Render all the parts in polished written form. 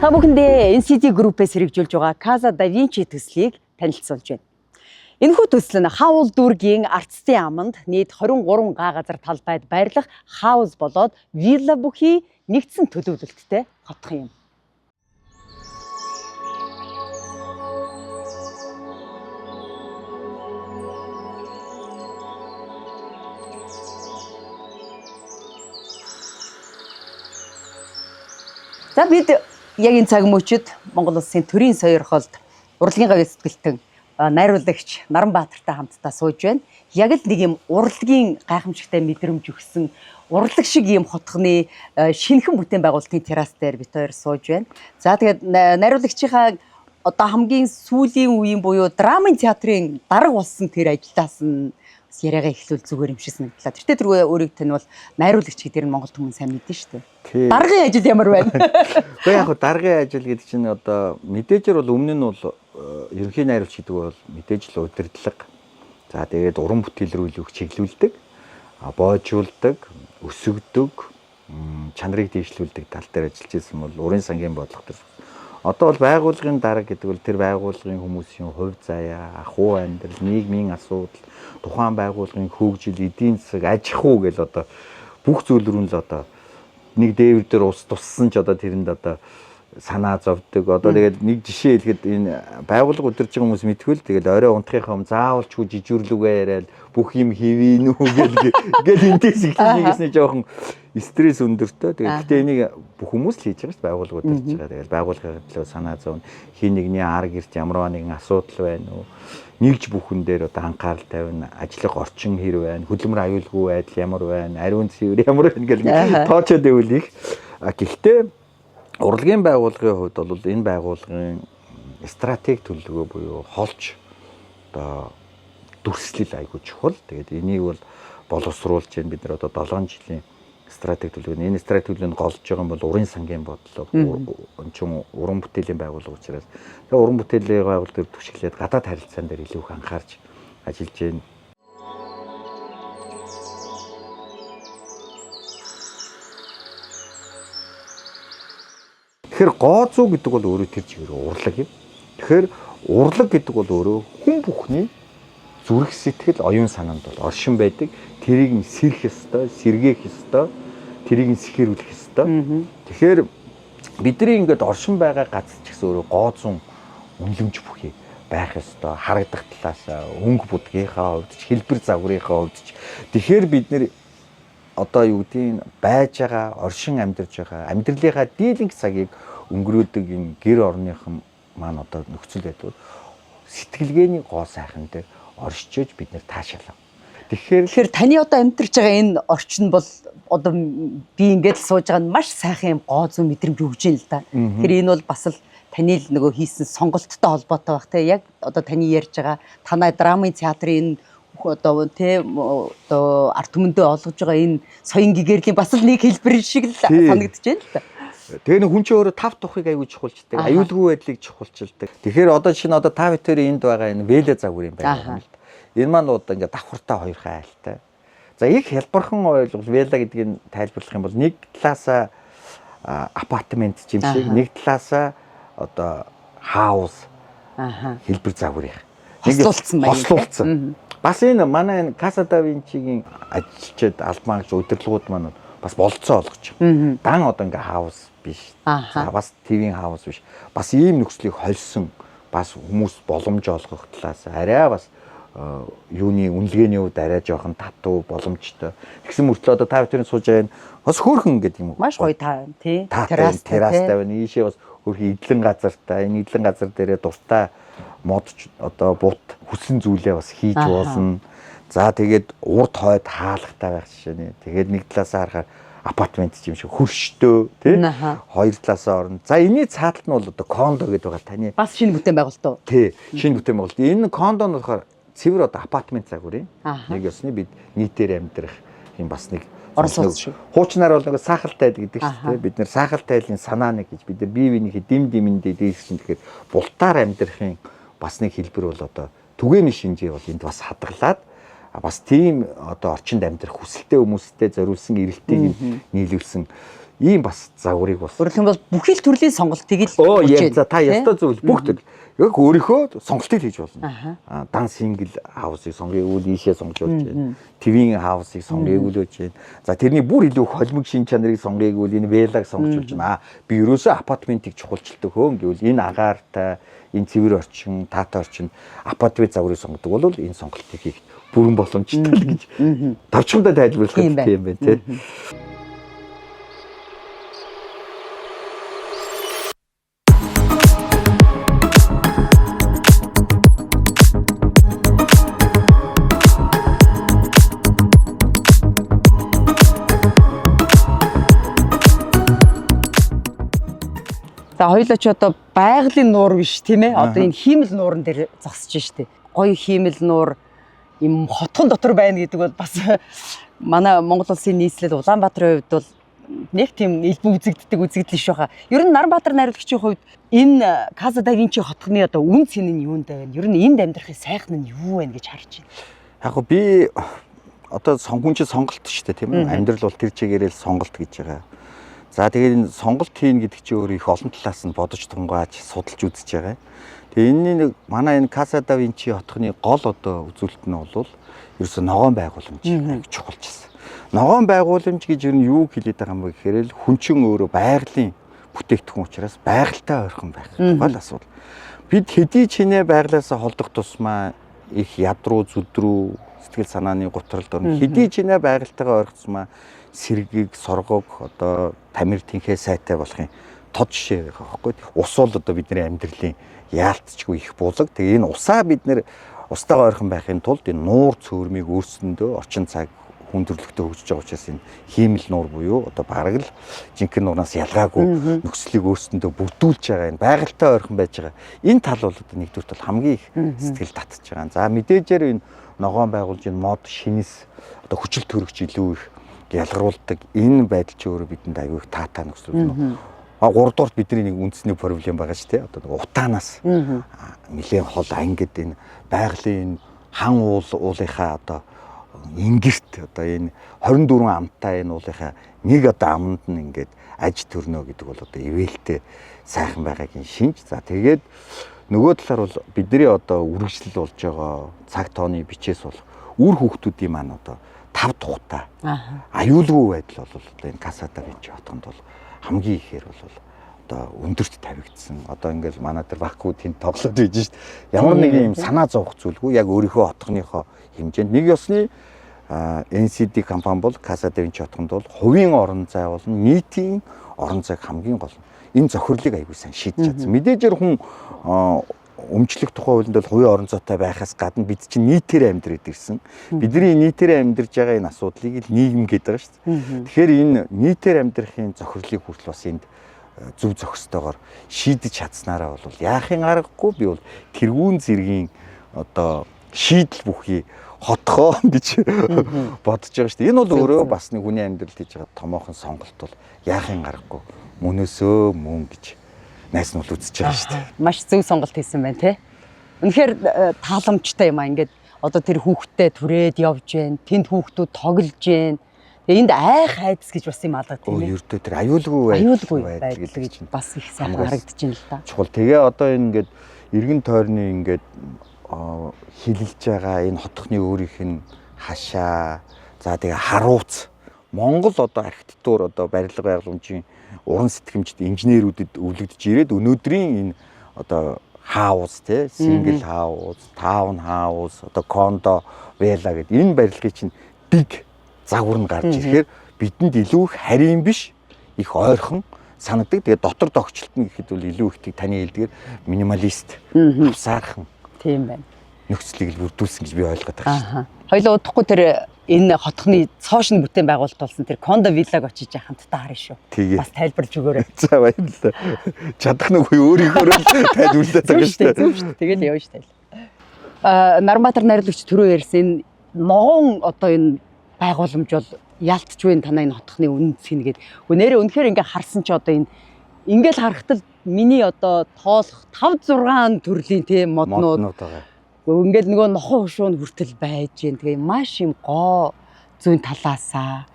Та бүхэндээ NCT Group-ээс хэрэгжүүлж байгаа Casa da Vinci төслийг танилцуулж байна. Энэхүү төсөл нь Хаул дүүргийн Арцтын аманд нийт 23 га газар талбайд байрлах хаус болоод вилла бүхий нэгдсэн төлөвлөлттэй хотхон юм. За бид яг энэ цаг мөчид Монгол улсын төрийн сойрхолд урлагийн гавь сэтгэлтэн найруулагч Наранбаатартай хамтдаа сууж байна. Яг л нэг юм урлагийн гайхамшигтай мэдрэмж өгсөн урлаг шиг юм хотхны шинэхэн бүтээн байгуулалтын террас дээр бид хоёр сууж байна. За тэгээд найруулагчийнхаа одоо хамгийн сүүлийн үеийн буюу драмын театрын дарга болсон тэр ажлаас нь бас яриагаа эхлүүл зүгээр юм шиг санагдлаа. Тэртээ тэргүй өөрийг таньвал найруулагч гэдгээр нь Монгол хүмүүс сайн мэднэ шүү дээ. Даргын ажил ямар байна? Гэхдээ яг хөө даргын ажил гэдэг чинь одоо мэдээжэр бол өмнө нь бол ерөнхий найруулагч гэдэг бол мэдээж л удирдлага. За тэгээд уран бүтээл рүү илүү чиглүүлдэг, боожуулдаг, өсгөдөг, чанарыг дээшлүүлдэг тал дээр ажиллаж исэн бол урын сангийн бодлого төр. Одоо бол байгууллагын дарга гэдэг бол тэр байгууллагын хүмүүсийн хувь заяа, ахуй амьдрал, нийгмийн асуудал, тухайн байгууллагын хөгжил, эдийн засаг, аж ахуй гэл одоо бүх зүйл рүү л одоо нэг дээвэр дээр ус туссан ч одоо тэрэнд одоо санаа зовдөг. Одоо тэгээд нэг жишээ хэлэхэд энэ байгууллага удирж байгаа хүмүүс мэдхвэл тэгэл орой унтахынхаа өмнө заавалчгүй жижүүрлүгээ яриад бүх юм хийвэн үү гэл гэл энтэйс эхлэх гэсний жоохон стресс өндөртэй. Тэгээд гэтээ энийг бүх хүмүүс л хийж байгаа шүү дээ. Байгууллага удирж байгаа. Тэгээд байгууллагын төлөө санаа зовно. Хин нэгний ар гэрт ямарваа нэгэн асуудал байна уу? Нэгж бүхэн дээр одоо анхаарал тавина. Ажлах орчин хэр байна? Хөдөлмөр аюулгүй байдал ямар байна? Ариун цэвэр ямар байна гэл тоочод ивэл их. Гэхдээ урлагийн байгууллагын хувьд бол энэ байгууллагын стратеги төлөвлөгөө буюу холж одоо дүрслэл айгүй чухал. Тэгээд энийг бол боловсруулж байна. Бид нар одоо 7 жилийн стратеги төлөвлөгөө. Энэ стратеги төлөвлөгөөнд голж байгаа юм бол урын сангийн бодлого, ончин уран бүтээлийн байгууллага учраас тэгээ уран бүтээлийн байгууллага дээр түшиглээд гадаад харилцаан дээр илүү их анхаарч ажиллаж байна. Тэгэхээр гоо зүү гэдэг бол өөрөө тэр чигээр урлаг юм. Тэгэхээр урлаг гэдэг бол өөрөө хүн бүхний зүрх сэтгэл оюун санаанд бол оршин байдаг. Тэрийг нь сэрэх ёстой, сэргээх ёстой, тэрийг нь сэхэрүүлэх ёстой. Тэгэхээр бидний ингээд оршин байгаа газар ч гэсэн өөрөө гоо зүүн үнэлэмж бүхий байх ёстой. Харагдах талаас өнгө будгийнхаа хувьд ч, хэлбэр загварынхаа хувьд ч. Тэгэхээр бид нэр одоо юу гэдгийг байж байгаа, оршин амьдарч байгаа, амьдралынхаа дийлэнх цагийг өнгөрөөдөг энэ гэр орныхон маань одоо нөхцөл байдал сэтгэлгээний гоо сайхан дээр оршиж бид нэр таашаалаа. Тэгэхээр таны одоо амьдарч байгаа энэ орчин бол одоо би ингээд л сууж байгаа нь маш сайхан юм гоо зүүн мэдрэмж өгч юм л да. Тэгэхээр энэ бол бас л таны л нөгөө хийсэн сонголттой холбоотой байх те. Яг одоо таны ярьж байгаа танай драмын театрын энэ одоо те одоо ард түмэндээ олгож байгаа энэ соён гэгэрлийн бас л нэг хэлбэр шиг л санагдаж байна л да. Тэгээ нэг хүн чинь өөрөө тав тухыг аюул чухалчдаг, аюулгүй байдлыг чухалчилдаг. Тэгэхээр одоо жишээ нь одоо та бүхэн энд байгаа энэ вэлэ загвар юм байна юм л да. Энэ маань одоо ингээд давхартай хоёр хайлтай. За их хялбархан ойлголт вела гэдгийг тайлбарлах юм бол нэг талаасаа апартмент юм шиг, нэг талаасаа одоо хаус хэлбэр загвар их. Хослуулсан байна. Хослуулсан. Бас энэ манай энэ Casa da Vinci-гийн ажилчид алмаагч удирдлагууд маань бас болцоо олгож байгаа. Дан одоо ингээ хаус биш. За бас ТV-ийн хаус биш. Бас ийм нөхцөлийг хольсон бас хүмүүс боломж олгох талаас арай бас юуны үнэлгээний хувьд арай жоохон татуу боломжтой. Тэгсэн мөртлөө одоо та бүхэн сууж байгаа энэ бас хөөрхөн гэдэг юм уу? Маш гоё та тий. Террастай байна. Ийшээ бас хөөрхөн эдлэн газартай. Энэ эдлэн газар дээрээ дуртай модч одоо бут хүссэн зүйлээ бас хийж болно. За тэгээд урд хойд хаалгатай байх жишээ нэ. Тэгээд нэг талаасаа харахаар апартмент юм шиг хөрштэй тий. Хоёр талаасаа орно. За энэний цааталт нь бол одоо кондо гэдэг байгаа таны. Бас шинэ бүтээн байгуулалт уу? Тий, шинэ бүтээн байгуулалт. Энэ кондо нь болохоор цэвэр одоо апартмент загвар юм. Нэг ёсны бид нийтээр амьдрах юм бас нэг орон сууц шиг. Хуучнаар бол нэг саахалтай гэдэг шүү дээ. Бид нэр саахалтай айлын санаа нэг гэж бид нар бие биенийхээ дим димэндээ дээшин тэгэхээр бултаар амьдрахын бас нэг хэлбэр бол одоо түгээмэл шинжээ бол энд бас хадгалаад бас тийм одоо орчинд амьдрах хүсэлтэй хүмүүстэй зориулсан эрэлтийг нийлүүлсэн Ийм бас загварыг бас. Өөрөлдөх юм бол бүхий л төрлийн сонголтыг л Оо яг за та ёстой зөв бүх төрөл. Яг өөрийнхөө сонголтыг хийж болно. Дан single house ыг сонгоё үл ийшээ сонгож болж байна. Twin house ыг сонгоё үл болж байна. За тэрний бүр илүү холимог шин чанарыг сонгоё үл энэ villa г сонгож болж байна. Би ерөөсөө апартментыг чухалчилдаг хөөн гэвэл энэ агаартай, энэ цэвэр орчин, таатай орчин апартмент загварыг сонгодог бол энэ сонголтыг хийх бүрэн боломжтой л гэж товчхондоо тайлбарлах тийм байна тий. За хоёулаа ч одоо байгалийн нуур биш тийм ээ. Одоо энэ хиймэл нууран дээр зогсож штэ. Гоё хиймэл нуур юм хотхон дотор байна гэдэг бол бас манай Монгол улсын нийслэл Улаанбаатарын хувьд бол нэг тийм элбэг үзэгддэг үзэгдэл биш байхаа. Ер нь Наранбаатар найруулагчийн хувьд энэ Casa da Vinci хотхны одоо үн цэн нь юунд байна? Ер нь энд амьдрахын сайхан нь юу вэ гэж харж байна. Яг го би одоо сонгон чи сонголт шүү дээ тийм ээ. Амьдрал бол тэр чигээрэл сонголт гэж байгаа. За тэгээд энэ сонголт хийн гэдэг чинь өөр их олон талаас нь бодож тунгааж судалж үзэж байгаа. Тэгээ энэний нэг манай энэ Casa da Vinci хотхны гол одоо үзүүлэлт нь бол ерөөсө ногоон байгууламж аяг чухалчсан. Ногоон байгууламж гэж ер нь юу хэлээд байгаа юм бэ гэхээр л хүн чинь өөрөө байгалийн бүтээгдэхүүн учраас байгальтай ойрхон байх гол асуудал. Бид хэдий чинээ байгалаасаа холдох тусмаа их ядруу зүдрүү сэтгэл санааны гутралд орно. Хэдий чинээ байгальтайгаа ойрох тусмаа сэргийг, соргог одоо тамир тэнхээ сайтай болохын тод жишээ байгаа байхгүй. Ус бол одоо бидний амьдралын яалтчгүй их булаг. Тэгээ энэ усаа бид нэр устайгаа ойрхон байхын тулд энэ нуур цөөрмийг өөрсөндөө орчин цаг хүн төрөлхтөө хөгжиж байгаа учраас энэ хиймэл нуур буюу одоо бараг л жинхэнэ нуунаас ялгаагүй нөхцөлийг өөрсөндөө бүрдүүлж байгаа энэ байгальтай ойрхон байж байгаа. Энэ тал бол одоо нэгдүгürt бол хамгийн их сэтгэл татж байгаа. За мэдээжээр энэ ногоон байгуулж энэ мод шинэс одоо хүчил төрөгч илүү их ялгаруулдаг энэ байдал чи өөрөө бидэнд аюу их таатай нөхцөл байна. А гуравдугаарт бидний нэг үндэсний проблем байгаа шүү дээ. Одоо нэг утаанаас нэлээд хол ангид энэ байгалийн энэ хан уул уулынхаа одоо ингэрт одоо энэ 24 амттай энэ уулынхаа нэг одоо аманд нь ингээд аж төрнө гэдэг бол одоо ивэлтэй сайхан байгаагийн шинж. За тэгээд нөгөө талаар бол бидний одоо үргэлжлэл болж байгаа цаг тооны бичээс бол үр хүүхдүүдийн маань одоо тав тухтай аюулгүй байдал бол одоо энэ Casa da Vinci хотгонд бол хамгийн ихээр бол одоо өндөрт тавигдсан. Одоо ингээл манай тэр Баку тэнд тоглоод байж шít. Ямар нэг юм санаа зовох зүйлгүй яг өөрийнхөө хотгоныхоо хэмжээнд нэг ёсны NCD компани бол Casa da Vinci хотгонд бол хувийн орон зай болон нийтийн орон зайг хамгийн гол нь энэ зохирлыг аягүй сайн шийдэж чадсан. Мэдээжэр хүн өмчлөх тухай хуулинд бол хувийн орон зайтай байхаас гадна бид чинь нийтээр амьдраад ирсэн. Бидний нийтээр амьдарч байгаа энэ асуудлыг л нийгэм гэдэг байгаа шүү дээ. Тэгэхээр энэ нийтээр амьдрахын зохирлыг хүртэл бас энд зөв зохистойгоор шийдэж чадсанараа бол яахын аргагүй би бол тэргүүн зэргийн одоо шийдэл бүхий хотхоо гэж бодож байгаа шүү дээ. Энэ бол өөрөө бас нэг хүний амьдралд хийж байгаа томоохон сонголт бол яахын аргагүй мөнөөсөө мөн гэж найс нь бол үзэж байгаа шүү дээ. Маш зөв сонголт хийсэн байна те. Үнэхээр тааламжтай юм аа ингээд одоо тэр хүүхдтэй түрээд явж гэн, тэнд хүүхдүүд тоглож гэн. Тэгээ энд айх айдас гэж бас юм алга тийм ээ. Ердөө тэр аюулгүй байдал гэж бас их сайхан харагдаж байна л да. Чухал. Тэгээ одоо энэ ингээд эргэн тойрны ингээд хилэлж байгаа энэ хотхны өөрийнх нь хашаа, за тэгээ харууц Монгол одоо архитектур одоо барилга байгууламжийн уран сэтгэмжид инженерүүдэд өвлөгдөж ирээд өнөөдрийн энэ одоо house те single house, town house, одоо condo, villa гэдэг энэ барилгын чинь дэг загвар нь гарч ирэхээр бидэнд илүү их харийн биш их ойрхон санагдаг. Тэгээ дотор догчлолт нь гэхэд бол илүү их таны хэлдгээр минималист авсаархан тийм байна. Нөхцөлийг л бүрдүүлсэн гэж би ойлгоод байгаа шүү дээ. Хоёлоо удахгүй тэр энэ хотхны цоошин бүтээн байгуулалт болсон тэр кондо вилlag очиж хамтдаа харна шүү. Бас тайлбарлаж өгөөрэй. За баярлалаа. Чадах нь үгүй өөрийнхөө тайлбарлаад байгаа шүү дээ. Зөв шүү дээ. Тэгэл явна шүү дээ. Наранбаатар найруулагч түрүү ярьсан энэ ногоон одоо энэ байгууламж бол яалтчгүй танай энэ хотхны үнэн цэн гээд. Үгүй нэрээ үнэхээр ингээ харсан чи одоо энэ ингээл харахад л миний одоо тоолох 5 6 төрлийн тийм моднууд байгаа. Ингээл нөгөө нохон хушуун хүртэл байж гэн. Тэгээ маш юм гоо зүүн талаасаа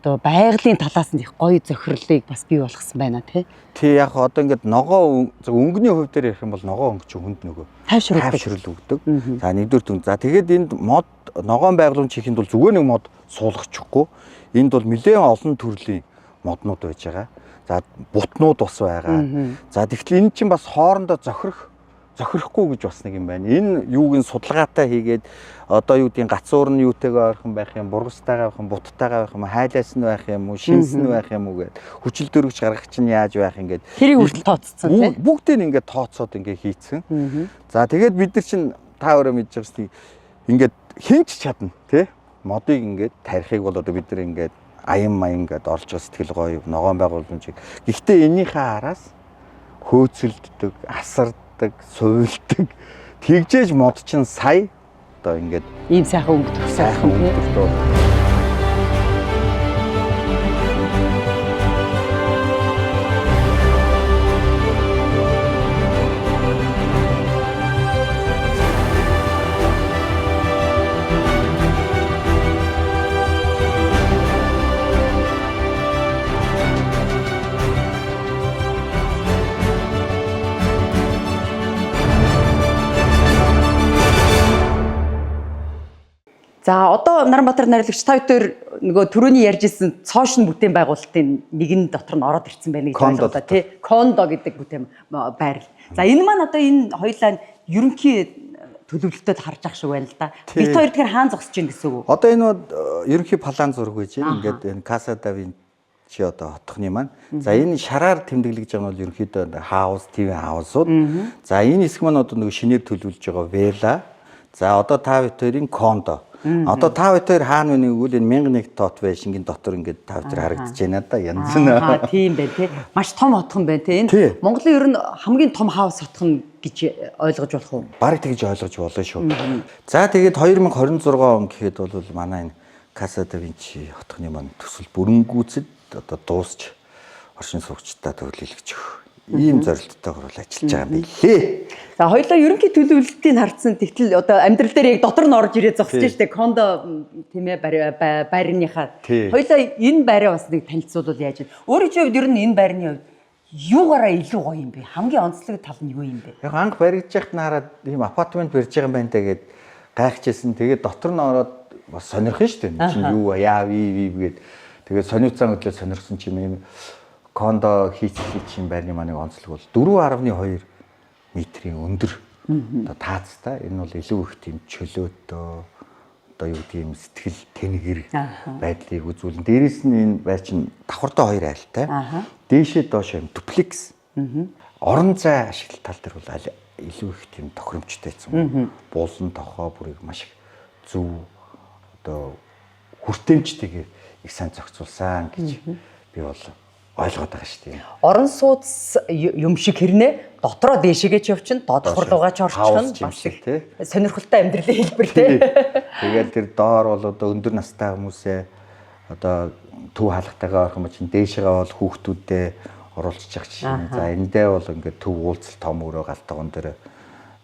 одоо байгалийн талаас нь их гоё зохирлыг бас бий болгосон байна тий. Тий, яг одоо ингээд ногоо зөв өнгөний хувь дээр ярих юм бол ногоо өнгө чинь хүнд нөгөө Тайвшруулдаг. Тайвшрал өгдөг. За, нэгдүгээр түн. За, тэгээд энд мод ногоон байгууламж хийхэд бол зүгээр нэг мод суулгачихгүй. Энд бол нэлээн олон төрлийн моднууд байж байгаа. За, бутнууд бас байгаа. За, тэгэхээр энэ чинь бас хоорондоо зохирохгүй гэж бас нэг юм байна. Энэ юуг нь судалгаатай хийгээд одоо юу гэдгийг гацуур нь юутайгаа ойрхон байх юм, бургастайгаа байх юм, буттайгаа байх юм, хайлаас нь байх юм уу, шинс нь байх юм уу гэд хүчил дөрвч гаргах чинь яаж байх ингээд Тэрийг хүртэл тооцсон тий. Бүгдийг ингээд тооцоод ингээд хийцэн. За, тэгээд бид нар чинь та өөрөө мэдж байгаа шүү дээ. Ингээд хинч чадна тий. Модыг ингээд тарихыг бол одоо бид нар ингээд аян маян гэд орж байгаа сэтгэл гоё ногоон байгууламжийг. Гэхдээ энийхээ араас хөөцөлддөг, асардаг, сувилдаг. Тэгжээж мод чинь сая одоо ингээд ийм сайхан өнгө төрсөн сайхан өнгө төртөө. За, одоо Наранбаатар найрлагч та хоёр нөгөө түрүүний ярьж исэн цоошин бүтээн байгуулалтын нэгэн дотор нь ороод ирсэн байна гэж ойлголоо тий. Кондо гэдэг бүтээн байрал. За, энэ маань одоо энэ хоёлаа ерөнхий төлөвлөлтөд харж ах шиг байна л да. Бид хоёр тэгэхээр хаан зогсож гин гэсэн үг үү? Одоо энэ ерөнхий план зураг байж байна. Ингээд энэ Casa da Vinci одоо хотхны маань. За, энэ шараар тэмдэглэж байгаа нь бол ерөнхийдөө хаус, TV хаусууд. За, энэ хэсэг маань одоо нөгөө шинээр төлөвлөж байгаа вела. За, одоо та бид хоёрын кондо. Одоо та бид хоёр хаана вэ гэвэл энэ 1001 тот байшингийн дотор ингээд та бид хоёр харагдаж байна да янз нь. Аа, тийм байна тий. Маш том хотхон байна тий. Энэ Монголын ер нь хамгийн том хаус хотхон гэж ойлгож болох уу? Бараг тэгж ойлгож болно шүү. За, тэгээд 2026 он гэхэд бол манай энэ Casa da Vinci хотхны маань төсөл бүрэн гүйцэд одоо дуусч оршин суугчдаа төвлөлгөж өгөх ийм зорилттойгоор бол ажиллаж байгаа юм билээ. За, хоёлаа ерөнхий төлөвлөлтийг харцсан. Тэгтэл одоо амьдрал дээр яг дотор нь орж ирээд зогсож штэ кондо тийм ээ байрныхаа. Хоёлаа энэ байраа бас нэг танилцуулбал яаж вэ? Өөрийн чинь хувьд ер нь энэ байрны хувьд юугаараа илүү гоё юм бэ? Хамгийн онцлог тал нь юу юм бэ? Яг анх баригдаж яхад нь хараад ийм апартмент барьж байгаа юм байна даа гэд гайхажсэн. Тэгээд дотор нь ороод бас сонирхон штэ. Чинь юу яав ив ив гэд. Тэгээд сониуцаан хөдлөө сонирхсон чинь ийм кондо хийцлээ чинь байрны маань онцлог бол 4.2 метрийн өндөр одоо таацтай. Энэ бол илүү их тийм чөлөөтөө одоо юу гэдэг юм сэтгэл тэнгэр байдлыг үзүүлнэ. Дээрээс нь энэ байр чинь давхардаа хоёр айлтай. Дээшээ доош юм дуплекс. Орон зай ашиглалт тал дээр бол илүү их тийм тохиромжтой байсан. Булан тохоо бүрийг маш их зөв одоо хүртээмжтэйгээр их сайн зохицуулсан гэж би бол ойлгоод байгаа шүү дээ. Орон сууц юм шиг хэрнээ дотроо дээшээгээ ч явчихна, доод руугаа ч орчихно. Бас их сонирхолтой амьдралын хэлбэр тий. Тэгэл тэр доор бол одоо өндөр настай хүмүүсээ одоо төв хаалгатайгаа орох юм чинь дээшээгээ бол хүүхдүүдээ оруулчих жишээ. За, эндээ бол ингээд төв уулзалт том өрөө галтгоон дээр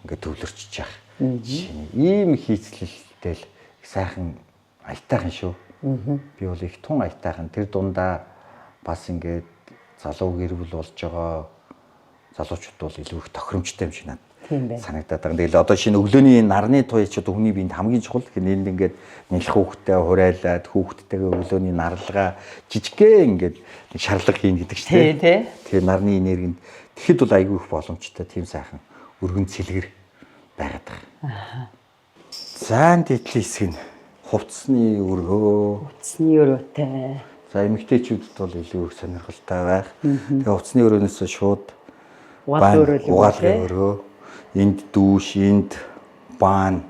ингээд төвлөрчиж явах жишээ. Ийм хийцлэлтэй л сайхан аятайхан шүү. Би бол их тун аятайхан. Тэр дундаа бас ингээд залуу гэр бүл болж байгаа залуучууд бол илүү их тохиромжтой юм шиг надад санагдаад байгаа. Тэгэл одоо шинэ өглөөний нарны туяа ч одоо хүний биед хамгийн чухал. Тэгэхээр энд ингээд нялх хүүхдтэй хураайлаад хүүхдтэйгээ өглөөний нарлага жижигхэн ингээд нэг шарлага хийн гэдэг чинь тий. Тэгээ нарны энергинд тэгэхэд бол айгүй их боломжтой тийм сайхан өргөн цэлгэр байгаад байгаа. За, энэ тэдний хэсэг нь хувцсны өргөө. Хувцсны өрөөтэй. За, эмэгтэйчүүдэд бол илүү их сонирхолтой байх. Тэгээ хувцсны өрөөнөөс шууд угаалгын өрөө. Энд дүүш, энд баан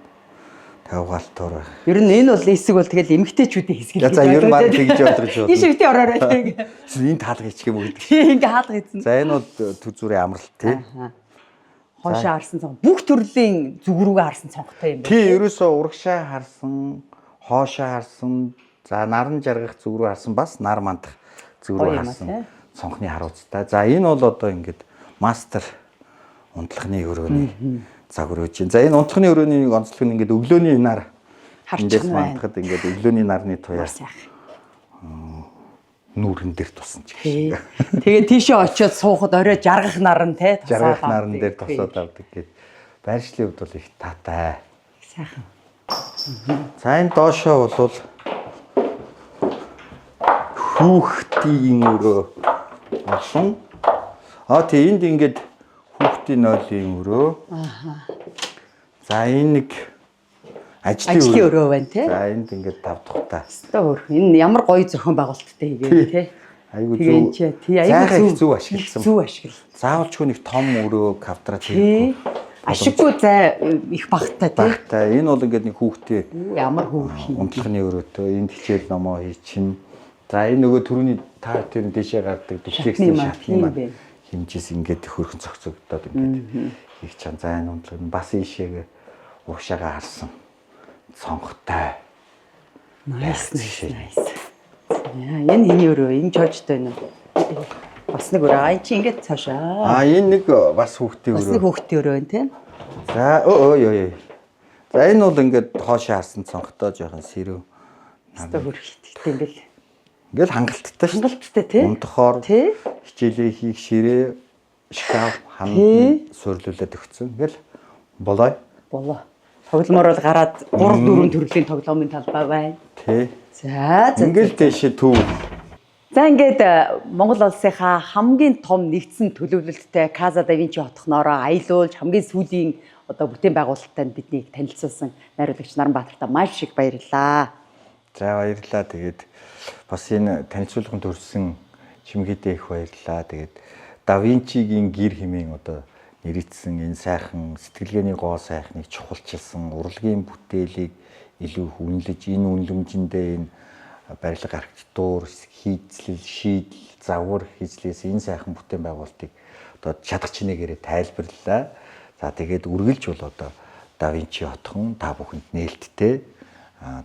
тавгаалтуур байх. Ер нь энэ бол хэсэг бол тэгэл эмэгтэйчүүдийн хэсэг л гэж. За, ер нь баг тэгж ойлгож байна. Ийш битгий ороорой тэг. Энд хаалга хийчих юм уу гэдэг. Тий, ингээ хаалга хийсэн. За, энэ бол төв зүрийн амралт тий. Хоошоо харсан цонх. Бүх төрлийн зүг рүүгээ харсан цонхтой юм байна. Тий, ерөөсөө урагшаа харсан, хоошоо харсан, за наран жаргах зүг рүү харсан, бас нар мандах зүг рүү харсан цонхны харуулцтай. За, энэ бол одоо ингээд мастер унтлахны өрөөний цаг өрөөж чинь. За, энэ унтлахны өрөөний нэг онцлог нь ингээд өглөөний нар харчих мандахад ингээд өглөөний нарны туяа нүүрэн дээр тусан ч гэх. Тэгээ тийшээ очиод суухад орой жаргах наран те Жаргах наран дээр тосоод авдаг гэд. Байршлын хувьд бол их таатай. Сайхан. За энэ доошоо бол хүүхдийн өрөө болсон. А тий энд ингээд хүүхдийн нойлын өрөө. Аа. За энэ нэг ажлын Ажлын өрөө байна те. За энд ингээд тав тухтай. Өстой хөөрхөн. Энэ ямар гоё зохион байгуулалттай хийгээ те. Айгу Тэгээ энэ чи тий айгу Зайхаа их зөв ашигласан. Зөв ашигласан. Заавалчгүй нэг том өрөө квадрат Тий. хийхгүй. Ашиггүй зай их багтай тий. Багтай. Энэ бол ингээд нэг хүүхдээ Үу, Ямар хөөрхөн. унтлахны өрөөтэй энд хичээл номоо хийчин. За энэ нөгөө түрүүний та тэр дэшээ гардаг дуплексний Шатны маань, шатны тийм маань байна. хэмжээс ингээд хөрхөн цогцогдоод ингээд хийх чан. За энэ унтлах нь бас ийшээгээ урагшаага харсан цонхтой. Nice nice nice. Яа, энэ хиний өрөө, энэ чоожтой байна уу? Бас нэг өрөө. Аа, чи ингээд цаашаа. А энэ нэг бас хүүхдийн Бас нэг өрөө. хүүхдийн өрөө байна те. За өө өө өө. За энэ бол ингээд хоошоо харсан цонхтой жоохон сэрүү. Өстой хөрх ихтэй юм бэл. Ингээл хангалттай шүү. Хангалттай тий. Унтахоор Тий. хичээлээ хийх ширээ шкаф хан Тий. суйрлуулад өгсөн. Ингээл болой. Болоо. Тогломоор бол гараад 3 4 төрлийн тоглоомын талбай байна. Тий. За за. Ингээл дэшээ төв. За ингээд Монгол улсынхаа хамгийн том нэгдсэн төлөвлөлттэй Каза да Винчи хотхноороо аялуулж хамгийн сүүлийн одоо бүтээн байгуулалттай нь биднийг танилцуулсан найруулагч Наранбаатартай маш их баярлалаа. За баярлалаа. Тэгээд бас энэ танилцуулганд төрсэн чимгээдээ их баярлалаа. Тэгээд да Винчигийн гэр хэмээн одоо нэрийдсэн энэ сайхан сэтгэлгээний гоо сайхныг чухалчилсан урлагийн бүтээлийг илүү их үнэлж энэ үнэлэмжиндээ энэ барилга архитектур, хийцлэл, шийдэл, загвар хийцлээс энэ сайхан бүтээн байгуулалтыг одоо чадах чинээгээрээ тайлбарлалаа. За тэгээд үргэлж бол одоо да Винчи хотхон та бүхэнд нээлттэй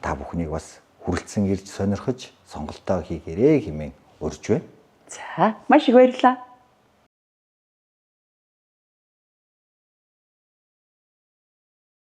та бүхнийг бас хүрэлцэн ирж сонирхож сонголтоо хийгээрэй хэмээн урьж байна. За маш их баярлалаа.